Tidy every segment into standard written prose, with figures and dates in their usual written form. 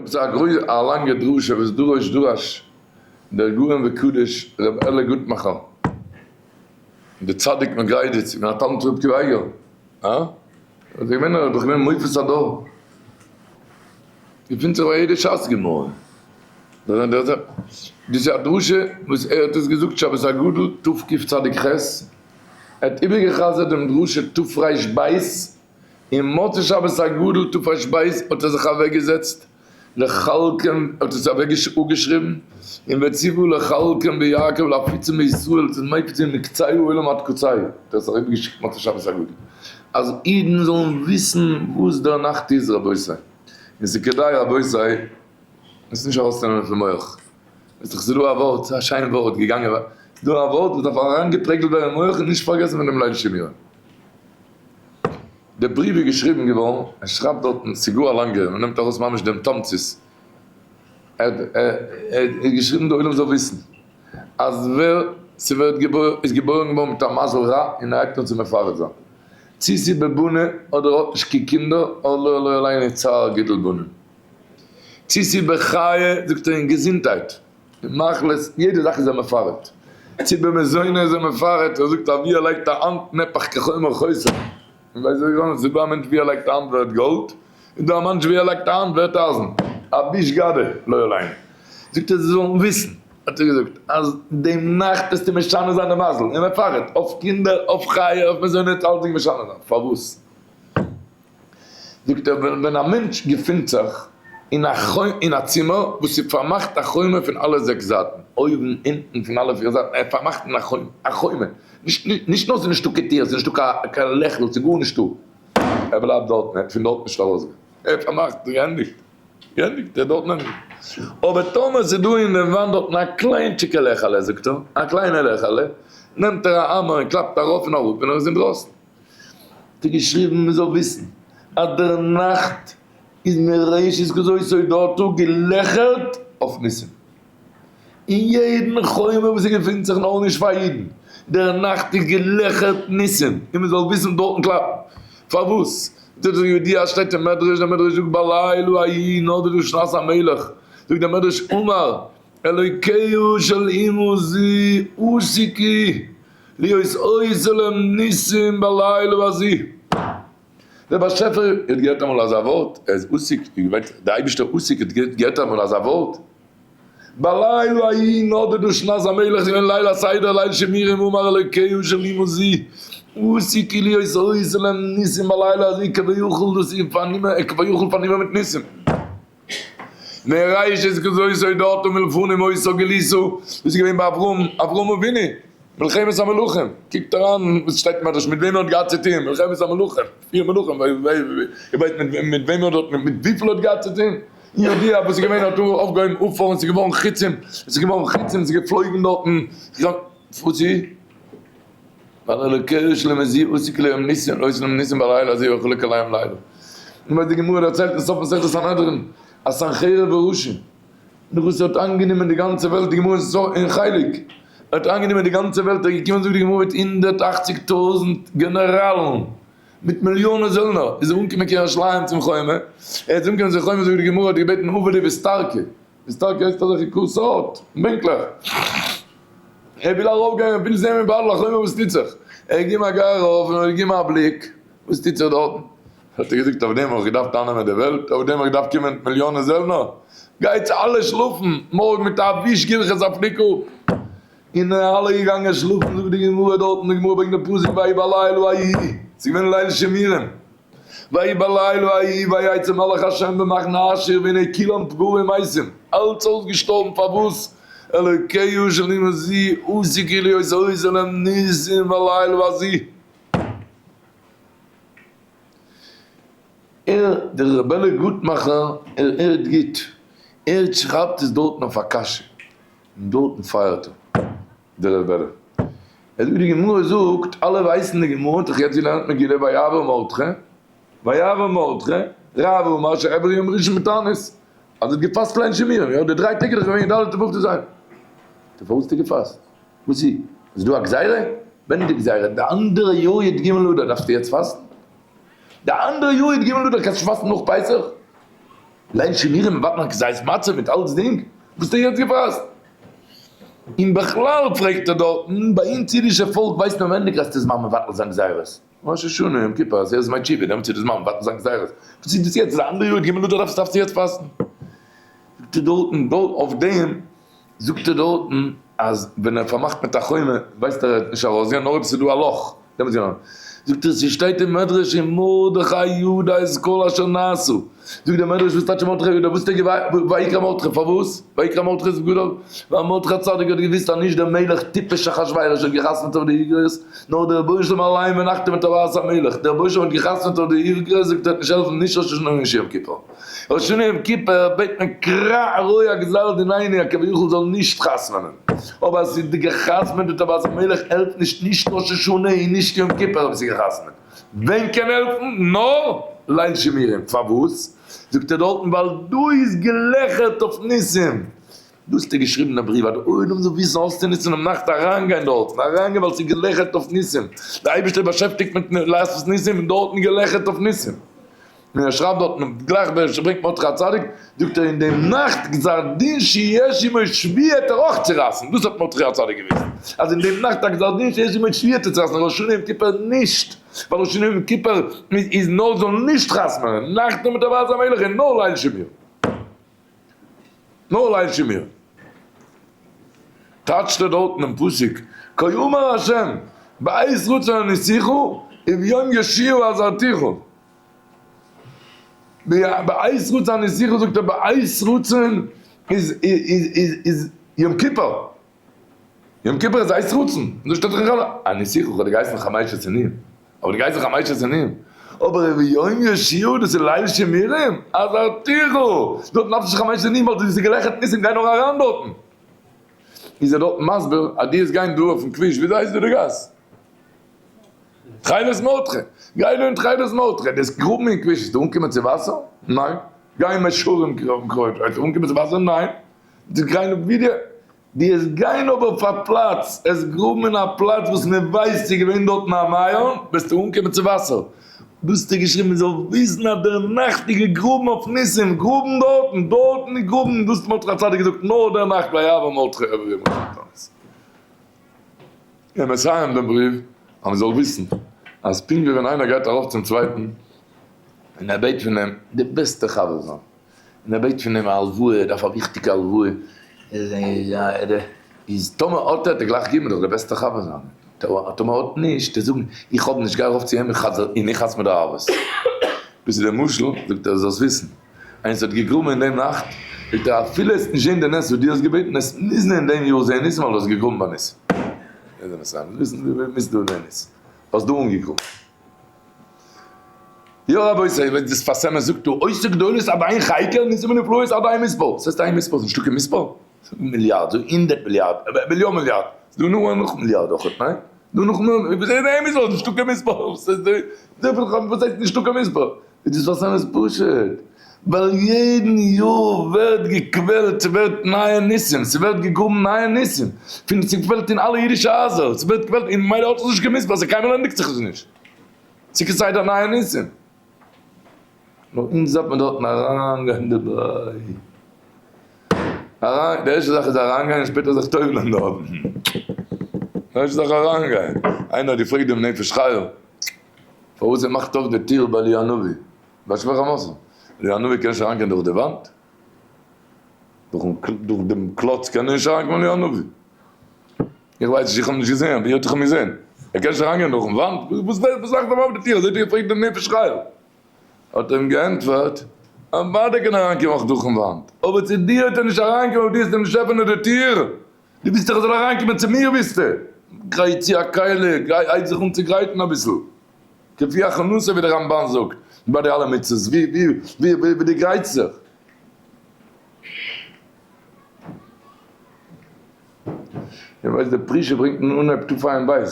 עפעס א גרויסע א לאנגע דרשה וואס דורש דרש דער גאון וקדוש ר' אלי' גוטמאכער דער צדיק מגריידיץ געווען א תלמיד פון ר' עקיבא אייגער, הא? איז געווען ער איז דאך געווען מופת הדור, געפינט זיך ביי יעדע שס גמרא, דאס איז א דרשה וואס ער האט עס געזאגט שבת הגדול תקצ"ח, ער האט איבערגעחזרט דעם דרשה תר"ב, און מוצאי שבת הגדול תר"ב האט ער זיך אוועקגעזעצט לחלקם, האט עס אפגעשריבן, און וציוו לחלקם ביעקב להפיצם בישראל, צו מפיץ זיין מקצה העולם עד קצה, האט ער עס אריבערגעשיקט מוצאי שבת הגדול, אז אידן זאלן וויסן וואס דער נאכט איז רבותי, און ס'איז כדאי רבותי עס נישט ארויסצונעמען פון מח, ווייסט דאך ס'איז דא א ווארט, ס'איז א שיין ווארט געגאנגען, ס'איז דא א ווארט וואס דארף אריינגעפרעגלט ווערן אין מח און נישט פארגעסן פון דעם ליל שימורים. דער בריוו איז געשריבן געווארן, ער שרייבט דארטן, ס'איז גאר א לאנגע, מען נעמט ארויס ממש דעם תמצית, ער האט געשריבן די עולם זאל וויסן, אז ווער ס'ווערט איז געבוירן געווארן מיט א מזל רע און ער הייבט אן צו מפרט זיין, צי ס'איז בבונה אדער האט נישט קיין קינדער אדער לא עלינו צער גידול בנים, צי ס'איז בחיי זאגט ער אין געזונטהייט. מחלות, יעדע זאך איז ער מפרט. צו במזונות איז ער מפרט, ער זאגט אז ווי ער לייגט א האנט נהפך כחומר חוסם. און ווייסט ווי געווארן, ס'איז דא א מענטש ווי ער לייגט א האנט ווערט גאלד, און דא א מענטש ווי ער לייגט א האנט ווערט אייזן. א ביש גדה, לא עלינו. זאגט ער זיי זאלן וויסן, האט ער געזאגט, אז דעם נאכט וועסטו משנה זיין די מזל, און מפרט, אויף קינדער, אויף חיה, אויף מזונות, אלצדינג משנה זיין. פארוואס? זאגט ער, ווען א מענטש געפינט זיך אין א אין א צימער וואס איז פארמאכט א חומה פון אלע זעקס זייטן, אויבן, אונטן, פון אלע פיר זייטן, ער איז פארמאכט אין א חומה, א חומה, נישט נישט נאר ס'איז נישטא קיין טיר, ס'איז נישטא קיין לעכל, ס'איז גארנישטא, ער בלייבט דארטן, ער וועט פון דארט נישט ארויסגיין, ער איז פארמאכט, געענדיגט, געענדיגט, ער איז דארטן ענדיגט. אבער טאמער ס'איז דא אין דעם וואנט דארטן א קליינטשיקע לעכעלע, זאגט ער, א קליינע לעכעלע, נעמט ער א האמער און קלאפט ארויף און אראפ און ער איז אינדרויסן. האט ער געשריבן מען זאל וויסן אז דער נאכט איז מראשית כזאת הודעתו געלעכערט אויף ניסים אין יעדן חומר וואס עס געפינט זיך נאר נישט פאר אידן, דער נאכט איז געלעכערט ניסים און מען זאל וויסן דארטן קלאפן פארוואס זאגט דער יהודי אז שטייט אין מדרש דער מדרש זאגט בלילה ההיא נדדה שנת המלך זאגט דער מדרש אמר אלוקיו של אמו זו עסקי להיות עושה להם ניסים בלילה הזה. דער באשעפער האט געהערט אמאל אזא ווארט, ער איז עוסק, דער אייבערשטער עוסק האט געהערט אמאל אזא ווארט, בלילה ההיא נדדה שנת המלך, ס'איז געווען ליל הסדר, ליל שימורים, אמר אלוקיו של אמו זו, עוסק להיות עושה להם ניסים בלילה הזה, כביכול דאס איז פארנומען, כביכול פארנומען מיט ניסים. מראשית כזאת הודעתו מלפנים היתה גילותו, דאס איז געווען ביי אברהם, אברהם אבינו, מלחמת המלכים, קוקט אריין וואס שטייט אין מדרש מיט וועם ער האט געהאט צו טון, מלחמת המלכים, פיר מלכים, איר ווייסט מיט וועם ער האט, מיט וויפיל ער האט געהאט צו טון, איר יודע וואס איז געווען, ער האט אויפגעהויבן עפר און ס'איז געווארן חיצים, עס איז געווארן חיצים, עס איז געפלויגן דארטן, וואס איז? ווייל אלוקי שלמה זי עוסק להם ניסים עושה להם ניסים בלילה הזה וחולק עליהם לילה. און וואס די גמרא דערציילט אין סוף מסכת סנהדרין אז סנחריב הרשע נאך וואס ער האט איינגענומען די גאנצע וועלט די גמרא אין חלק ער האט איינגענומען די גאנצע וועלט ער איז געקומען זאגט די גמרא מיט 180 טויזנט גענעראלן מיט מיליאנען זעלנער איז ער אנגעקומען קיין ירושלים צום חומה ער איז אנגעקומען צום חומה זאגט די גמרא האט געבעטן הבא לי ביסטארקע ביסטארקע הייסט אזעלכע כוסות בענקלעך. ער וויל ארויפגיין, ער וויל זען מבעד לחומה וואס טוט זיך. ער האט געגעבן א גיי ארויף און ער האט געגעבן א בליק, וואס טוט זיך דארטן? האט ער געזאגט, אויף דעם האב איך געדארפט אייננעמען די וועלט? אויף דעם האב איך געדארפט קומען מיט מיליאנען זעלנער? גייטס אלע שלאפן, מארגן מיט א וויש גיב איך עס א פליק אפ. און אלע געגאנגען שלאפן, זאגט די גמרא דארטן, די גמרא ברענגט די פסוק ויהי בלילה ההוא, ס'איז געווען ליל שימורים, ויהי בלילה ההוא ויצא מלאך השם במחנה אשור והנה כולם פגרים מתים, אלץ אויסגעשטארבן פארוואס? אלוקיו של אומה זו עשו כאילו עושה להם ניסים בלילה הזה. ער, דער ר' אלי' גוטמאכער, ער הערט גוט, ער שרייבט עס דארטן אויף א קשיא, און דארטן פייערט ער, דער ר' אלי'. ער זאגט די גמרא זאגט, אלע ווייסן די גמרא, האט דאך יעצט געלערנט מגילה ויעבור מרדכי, ויעבור מרדכי, רב אמר שהעביר יום ראשון בתענית, אז ער האט געפאסט ליל שימורים, יא, די דריי טעג איז דאך געווען י"ד טו ו' ט"ז. טא פארוואס האט ער געפאסט? וואס איז? איז דא א גזירה? ווען איז די גזירה? די אנדערע יאר י"ג אדר דארפסטו יעצט פאסטן? די אנדערע יאר י"ג אדר קענסטו פאסטן נאך פסח? ליל שימורים מבטל'ן א כזית מצה מיט אלצדינג? וואס האסטו יעצט געפאסט? און בכלל פרעגט ער דארטן, ביי אונז אידישע פאלק ווייסט מען ווען די גרעסטע זמן מבטל זיין גזירות? ראש השנה, יום כיפור, אז ער איז מיין תשובה, דעמאלטס איז די זמן מבטל זיין גזירות. וואס איז דאס יעצט? איז א אנדערע יאר, ג' אדר דארפסטו יעצט פאסטן? זאגט ער דארטן, אויף דעם זאגט ער דארטן אז ווען ער פארמאכט מיט א חומה ווייסט ער ער וועט נישט ארויסגיין נאר אויב ס'איז דא א לאך דעמאלטס גייט ער. זאגט ער ס'שטייט אין מדרש אין מרדכי ידע את כל אשר נעשה. זאגט דער מדרש וואס טייטש מרדכי ידע וואס טייטש ויקרא מרדכי פארוואס ויקרא מרדכי את בגדיו ווייל מרדכי הצדיק האט געוויסט אז נישט דער מלך טיפש אחשורוש האט געחתמעט אויף די איגרות נאר דער רבונו של עולם אליין ונחתם את טבעת המלך דער רבונו של עולם האט געחתמעט אויף די איגרות זאגט ער וועט נישט העלפן נישט ראש השנה און נישט יום כיפור. ראש השנה יום כיפור בעט מען קרע רוע גזר דיננו אז כביכול זאל נישט חתמ'נען, אבער אז ס'איז געחתמ'עט מיט טבעת המלך העלפט נישט נישט ראש השנה און נישט יום כיפור אויב ס'איז געחתמ'עט, ווען קען העלפן? נאר ליל שימורים, פארוואס? זאגט ער דארטן ווייל דא איז געלעכערט אויף ניסים, דא האסטו געשריבן א בריוו אז די עולם זאל וויסן אויסצונוצן דעם נאכט אריינגיין דארטן אריינגיין ווייל ס'איז געלעכערט אויף ניסים, די אייבערשטער באשעפטיגט מיט לעשות ניסים און דארטן געלעכערט אויף ניסים. און ער שרייבט דארטן גלייך ווען ער ברענגט מרדכי הצדיק, זאגט ער אין דעם נאכט גזר דין שיש עמו שבועה וועט ער אויך צורייסן, דאס האט מרדכי הצדיק געוואוסט, אז אין דעם נאכט א גזר דין שיש עמו שבועה וועט ער צורייסן, ראש השנה יום כיפור נישט, ווייל ראש השנה יום כיפור איז נאר זאל נישט חתמ'נען, נאכט נאר מיט טבעת המלך און נאר ליל שימורים. נאר ליל שימורים. טייטשט ער דארטן דעם פסוק, כה אמר ה' בעת רצון עניתיך וביום ישועה עזרתיך. בעת רצון עניתיך זאגט ער בעת רצון איז איז יום כיפור. יום כיפור איז עת רצון. דאס שטייט דאך אין חז ל. עניתיך האט געהייסן חמשה שנים. אבער די גייסט זיך א מיישע צו אבער וביום ישועה דאס איז ליל שימורים עזרתיך דארט דארפסטו נישט חמשה שנים ווייל דו ביסט געלעכערט ניסים גיי נאר אריין דארטן איז ער דארט מסביר אז דו וועסט גיין דא אויפן כביש וויאזוי הייסט דא די גאס? תכלת מרדכי גיי דא אין תכלת מרדכי דו וועסט גראבן אין כביש וועסטו אנקומען צו וואסער? ניין גיי אין מאה שערים קרויט וועסטו אנקומען צו וואסער? ניין דו גיי ווי די די עס גיין אבער פאר פלאץ, עס גראבן אין א פלאץ וואס מען ווייסט ס'איז געווען דארטן א מעיין, וועסטו אנקומען צו וואסער. דאס האט ער געשריבן מען זאל וויסן אז דער נאכט איז געגראבן אויף ניסים, גראבן דארטן, דארטן איז גראבן, דאס האט מרדכי הצדיק געזאגט נאר דער נאכט ויעבור מרדכי עבר יום השלטון. און מסיים דעם בריוו אז מען זאל וויסן אז פונקט ווי ווען איינער גייט ארויף צום צווייטן און ער בעט פון אים די בעסטע חבר זיין, און ער בעט פון אים א הלוואה, ער דארף א וויכטיגע הלוואה, איז טאמער האט ער, וועט ער גלייך געבן, איז דאך דער בעסטער חבר זיינער, טאמער האט נישט, וועט ער זאגן, איך האב נישט, גיי ארויף צו אים און איך חתמ'ע דיר ערבות. דאס איז דער משל, זאגט ער, זאלסט וויסן, איינער וואס האט געגראבן אין דעם נאכט, זאגט ער, אפילו עסט נישט זען די נס וואס דו האסט געבעטן, עסט מוזן אין דעם יאר זען ניסים ווייל דו האסט געגראבן ביי ניסים. זאלסט וויסן, דו האסט דא אנגעגראבן. יא רבותי, ווען די שפת אמת זאגט דא עושה גדולות עד אין חקר ניסים ונפלאות עד אין מספר, וואס הייסט אין מספר? ס'נישטא קיין מספר? מיליארד, זאג הונדערט מיליארד, ביליאן מיליארד, ס'דא נאך נאך מיליארד אויכעט, ניין? דא נאך מער, וואס הייסט אין מספר? נישטא קיין מספר, וואס הייסט וואס הייסט נישטא קיין מספר? איז די שפת אמת פשוט, ווייל יעדן יאר ווערט געקוועלט, ס'ווערט נייע ניסים, ס'ווערט געגראבן נייע ניסים, פון ס'קוועלט אין אלע אידישע הייזער, ס'ווערט געקוועלט, און ממילא האט עס נישט קיין מספר, ס'קיינמאל ענדיגט זיך עס נישט. ס'איז כסדר נייע ניסים. נאר אונז דארף מען דארטן אריינגיין דערביי. אריין, די ערשטע זאך איז אריינגיין און שפעטער זיך טובל'ען דארטן. די ערשטע זאך אריינגיין. איינער האט געפרעגט דעם נפש חיה פארוואס ער מאכט אויף די טיר ביי אליהו הנביא, ביי שפך חמתו. אליהו הנביא קען נישט אריינגיין דורך די וואנט? דורך דעם קלאץ קען ער נישט אריינקומען אליהו הנביא. איך ווייס נישט, איך האב נישט געזען, אבער איך האב געזען. ער קען נישט אריינגיין דורכן וואנט? וואס וואס מאכט ער אויף די טיר? אזוי האט ער געפרעגט דעם נפש חיה. האט ער אים געענטפערט, אוודאי קען ער אריינקומען אויך דורכן וואנט, אבער צו דיר וועט ער נישט אריינקומען אויב דו וועסט אים נישט עפענען די טיר. דו ווילסט דאך ער זאל אריינקומען צו מיר ווילסטו. גרייט צו א כלי, גיי הייב זיך אן צו גרייטן אביסל. כפי הכנתו ווי דער רמבן זאגט ביי די אלע מצוות, ווי ווי ווי דו גרייטסט זיך. איך ווייס דער פרישה ברענגט אין אנהייב תע"ב,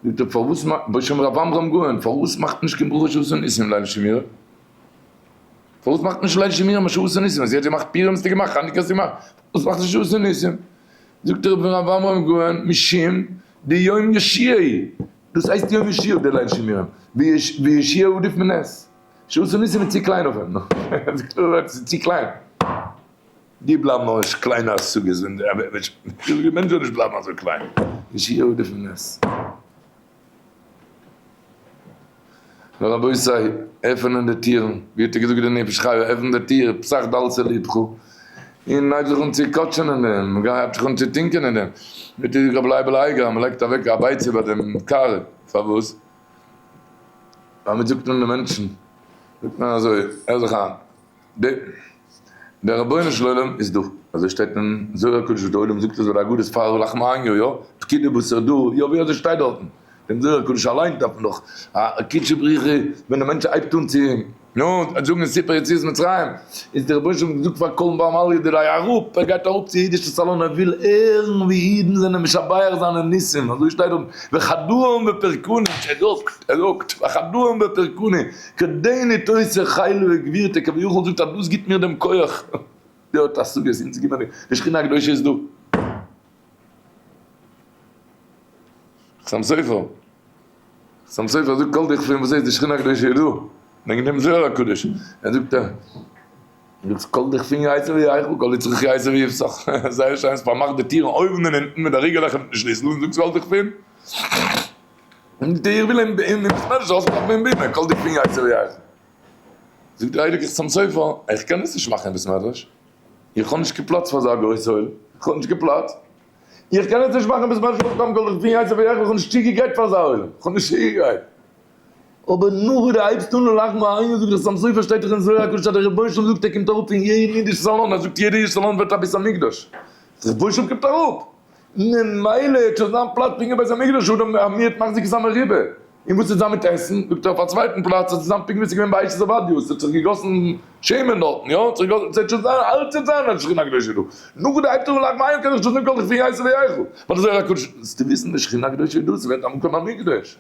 זאגט ער פארוואס בשם רב עמרם גאון, פארוואס מאכט נישט קיין ברכה שעשה ניסים ליל שימורים? פארוואס מאכט נישט ליל שימורים שעשה ניסים? אז זי האט געמאכט פורים האסטו געמאכט, חנוכה האסטו געמאכט, פארוואס מאכט נישט שעשה ניסים? זאגט ער רב עמרם גאון משום דיום ישועה, דאס הייסט יום ישועה די ליל שימורים, וישועה עדיף מנס. שעשה ניסים איז צו קליין אויף אים. זאגט ער עס איז צו קליין. די בלייבן נאר נישט קליינע השגות ווען די מענטש זאל נישט בלייבן אזוי קליין. יהודה פון נס. רבותי, עפענען די טירן, ווי האט ער געזאגט די נפש חיה, עפן די טיר, פתח דלתי לבך, און הייב זיך אן צו קאטשען אין דעם, הייב זיך אן צו טונקען אין דעם, ווי האט געזאגט רבי לייבל אייגער, מען לייגט אוועק א ביצה ביי דעם קאר, פארוואס? ווייל מען זאגט אן די מענטשן, זאגט מען אזוי, הער זיך איין, דער רבונו של עולם איז דא, אזוי שטייט אין זוהר הקדוש וואס דער עולם זאגט עס ביי די הגדות פאר לחמא עניא, יא, פקידה בתר דא, יא ווי אזוי שטייט דארטן? דעם זוהר הקדוש אליין דארף מען דאך א קודשא בריך הוא, ווען דער מענטש הייבט אן צו נו, זאגן אין סיפור יציאת מצרים, איז דער רבונו של עולם געזאגט פאר כל בר מליא דיליה אראפ, ער גייט אראפ צו אידישע סאלאן ער וויל הערן ווי אידן זענען משבח זיינע ניסים, אזוי שטייט דארט וחדאם בפרקני, ער זאגט, ער זאגט, וחדאם בפרקני, כדין איתוסי חילו וגבירתא כביכול זאגט אז דאס גיט מיר דעם כח, דער האט השגות, אונז גיבן די שכינה הקדושה איז דא. חתם סופר, חתם סופר זאגט כל דכפין וואס הייסט די שכינה הקדושה איז דא, וועגן דעם זוהר הקדוש, ער זאגט זאגט כל דכפין ייתי וייכול כל דצריך ייתי ויפסח, זייער שיין, פארמאכט די טירן אויבן און אונטן מיט די ריגעלעך און מיטן שליסל און זאגט כל דכפין. איך וויל אין בית מדרש אויסקלאפן אין בימה, כל דכפין ייתי וייכול. זאגט דער הייליגער חתם סופר, איך קען עס נישט מאכן אין בית מדרש, איך האב נישט קיין פלאץ פאר אזא גרויסע עולם, איך האב נישט קיין פלאץ, איך קען עס נישט מאכן אין בית מדרש אויסקלאפן כל דכפין ייתי וייכול, איך האב נישט צוגעגרייט פאר אזא עולם, איך האב נישט צוגעגרייט. אבער נאך ווי דו הייבסט אן לאכן ביי איינער זאגט דער חתם סופר שטייט דאך אין זוהר הקדוש אז דער רבונו של עולם זאגט ער קומט אראפ אין יעדן אידיש סאלאן, ער זאגט יעדע אידיש סאלאן ווערט א בית המקדש, דער רבונו של עולם קומט אראפ, ממילא האט שוין זיין פלאץ פונקט ווי בית המקדש אדם המיעוט מחזיק את המריבה, און וואס איז זיין מיט עסן, זאגט ער אויף א צווייטן פלאץ האט עס זיין פונקט ווי עס איז געווען ביי אשת עובדיה, עס האט זיך געגאסן שמן דארטן, יא, האט זיך געגאסן, עס וועט שוין זיין, אלץ וועט זיין אז שכינה הקדושה איז דא, נאך די הייבט אן לייגן מים קען איך שוין זאגן כל דכפין ייתי וייכול, ווייל די זוהר הקדוש, זאלסטו וויסן די שכינה הקדושה איז דא, עס ווערט א מקום המקדש.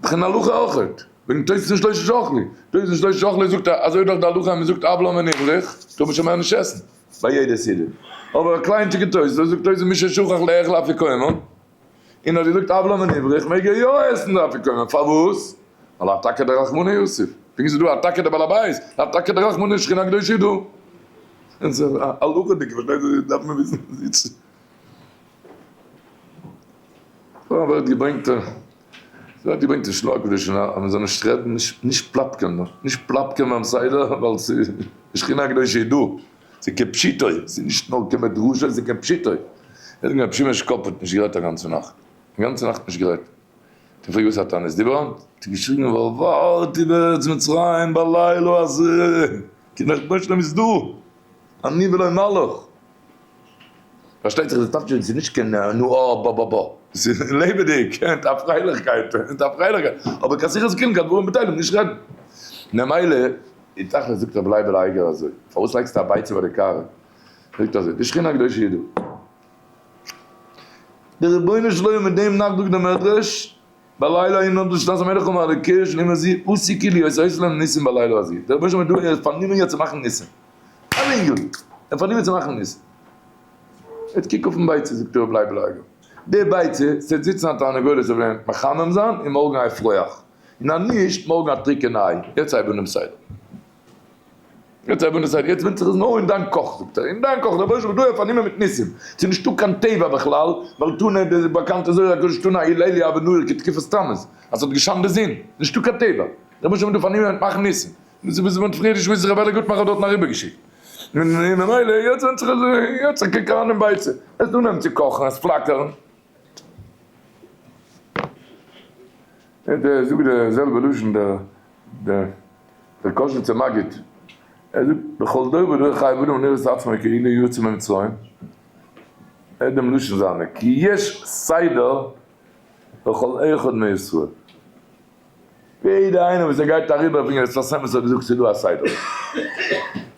וכן הלכה אויכעט, וועגן תוס' און שלושה שאכלו, תוס' און שלושה שאכלו זאגט אזוי איז דאך די הלכה אז מען זאגט הבלע ונברך טאר מען שוין מער נישט עסן ביי יעדע סעודה, אבער א קליינטשיגע תוס' זאגט תוס' מי ששכח לאכול אפיקומן, און אז ער זאגט הבלע ונברך מעג ער יא עסן די אפיקומן, פארוואס? ווייל אתכא דרחמנא יתיב, פונקט ווי ס'איז דא אתכא דבעל הבית, אתכא דרחמנא שכינה הקדושה איז דא. ס'איז א הלכה'דיגע פארשטייט זיך דארף מען וויסן. ווערט געברענגט ווערט געברענגט אין של"ה הקדוש אז מען זאל נישט רעדן נישט פלאפקען נישט פלאפקען ביים סדר ווייל ס'איז די שכינה הקדושה איז דא ס'איז כפשוטו ס'איז נישט נאר כמדרשו ס'איז כפשוטו רבי שמעון שקאפ האט נישט גערעדט א גאנצע נאכט א גאנצע נאכט נישט גערעדט האט אים געפרעגט וואס א תענית דיבור האט ער געשריגן ועברתי בארץ מצרים בלילה הזה כי דער רבונו של עולם איז דא אני ולא מלאך. פארשטייט זיך די טייטש איז נישט קיין נו א בא בא בא, ס'איז לעבעדיג, מיט א פרייליכקייט, מיט א פרייליכקייט, אבער קיין שיחת חולין קיין דברים בטלים נישט רעדן. ממילא אין תכלית זאגט רבי לייבל אייגער אזוי, פארוואס לייגסטו א ביצה ביי די קערה? זאגט אזוי, די שכינה הקדושה איז דא. די רבונו של עולם מיט דעם נאכט זאגט דער מדרש, בלילה ההוא נודע לשנת המלך אמר אלוקי של אמא זי עשי כאילו עושה עושה להם ניסים בלילה הזה. דער רבונו של עולם איז דא ער איז פארנומען יעצט צו מאכן ניסים. אלע אינגעלע, ער פארנומען צו מאכן ניסים. יעצט קוק אויפן ביצה זאגט ר' לייבל אייגער, די ביצה, ס'וועט זיצן א תרנגולת אויף דעם מחמם זיין און מארגן א אפרוח, און אז נישט, מארגן א טריקענע איי, יעצט הייב אן דעם סדר. יעצט הייב אן דעם סדר, יעצט ווענדט זיך עס נאר אין דיין קאך זאגט ער, אין דיין קאך, דער רבונו של עולם איז דא ער פארנומען מיט ניסים, ס'איז נישטא קיין טבע בכלל, ווייל תנא, די באקאנטע זוהר הקדוש תנא ההיא ליליא הוה נהיר כתקופת תמוז, אז ס'האט געשיינט די זון, נישטא קיין טבע, דער רבונו של עולם איז דא פארנומען מיט מאכן ניסים. דאס איז וואס מ'האט פריער נישט געוואוסט, ר' אלי' גוטמאך האט דארטן אריבערגעשיקט. און ממילא יעצט ווענדט זיך עס, יעצט קוק אריין אין ביצה, עס אנהייבן צו קאכן, עס פלאקערן. ער זאגט די זעלבע לשון דער דער קאזשניצער מגיד, ער זאגט בכל דור ודור חייב אדם לראות את עצמו כאילו יצא ממצרים, ער האט דעם לשון זיינע, כי יש סדר בכל אחד מישראל. יעדער איינער וואס ער גייט אריבער פון יעצט פאר סעמעס האט געזאגט ס'איז דא א סדר.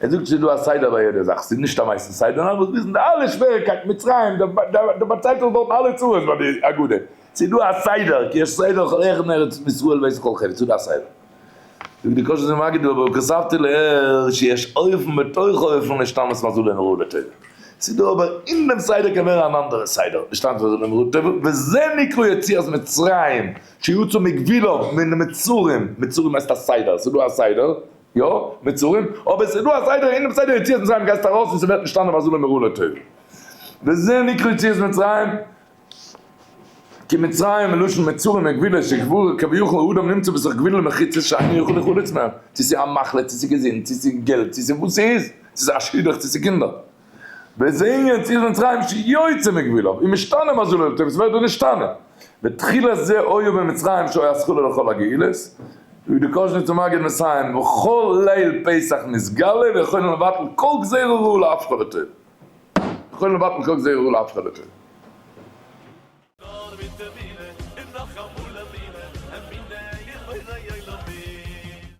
ער זאגט ס'איז דא א סדר ביי יעדע זאך, ס'איז נישט א מייסטער סדר, נאר מ'מוז וויסן די אלע שוועריקייטן, מצרים, דער פארציילט אונז דארטן אלע צרות ביי די הגדה, ס'איז דא א סדר, כי יש סדר לכל אחד מארץ ישראל ובית כל חפץ, ס'איז דא א סדר. זאגט די קאזשניצער מגיד אבער כתבתי לעיל שיש אופן בתוך אופן להשתנות מזלו מרעה לטובה. ס'איז דא אבער אין דעם סדר קען ווערן אן אנדערע סדר, נשתנה מזלו לטובה, וזה נקרא יציאת מצרים, שיצאו מגבולו, מן המצרים, מצרים הייסט א סדר, ס'איז דא א סדר, יא, מצרים, אבער ס'איז דא א סדר אין דעם סדר יציאת מצרים גייסטו ארויס און ס'ווערט נשתנה מזלו לטובה. וזה נקרא יציאת מצרים, כי מצרים מלשון מצרים מגבולות שכבר כביכול האדם נמצא בתוך גבול ומחיצות שאינו יכול לחלץ מהם, צו ס'איז א מחלה, צו ס'איז געזונט, צו ס'איז געלט, צו ס'איז וואס ס'איז, צו ס'איז א שידוך, צו ס'איז קינדער. וזה ענין יציאת מצרים שיוצא מגבוליו ומשתנה מזלו לטוב, ס'ווערט דא נשתנה. ותחילת זה היה במצרים שהיה התחלה לכל הגאולות, ווי די קאזשניצער מגיד מסיים וכל ליל פסח נתגלה ויכולין לבטל כל גזירה רעה להפכה לטוב. יכולין לבטל כל גזירה רעה להפכה לטוב.